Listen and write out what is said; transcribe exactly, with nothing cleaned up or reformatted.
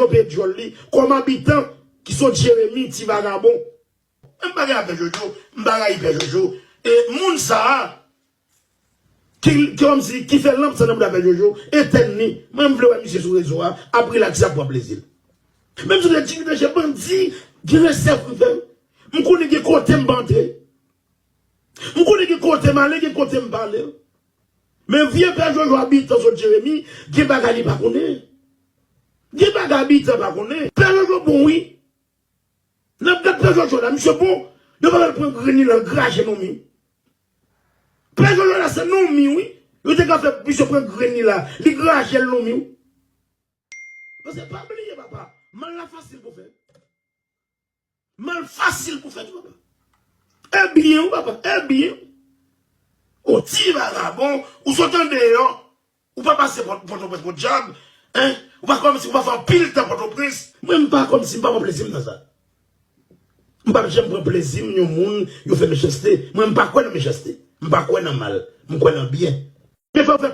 Jojo peye djòl li kòm abitan ki sot Jeremi, ti vagabon. M pa gen afè Jojo, m pa rayi pè Jojo. E moun sa a, ki, ki kòmsi, ki fè lanp sa nan bouda pè Jojo, etèn li. Mwen, m vle wè misye sou rezo a, ap rilaks, ap pran plezi l. Menm si w te dirijan bandi, gen respè pou fè. M konnen gen kote m pa antre. M konnen gen kote m ale, gen kote m pa ale. Men vye pè Jojo abitan sot Jeremi, gen bagay li pa konnen. Gen bagay abitan pa konnen. Pè Jojo bon wi. N ap gad pè Jojo la, misye bon. Yo pa pral pran grenn li la, graje nan mi. Pè Jojo la se nan mi wi. Yo te ka fè misye pran grenn li la, li graje l nan mi wi. Paske pa bliye papa, mal la fasil pou fè. Mal fasil pou fè tou papa. E byen wi papa, e byen. O ti vagabon, ou sot andeyò, ou pa pase Pòtoprens podyab, en, ou pa kòmsi, ou pa fè anpil tan Pòtoprens. Mwen m pa kòmsi, m pa pran plezi m nan sa. M pa janm pran plezi m yon moun yo fè mechanste. Mwen m pa kwè nan mechanste. M pa kwè nan mal. M kwè nan byen. Men fò w fè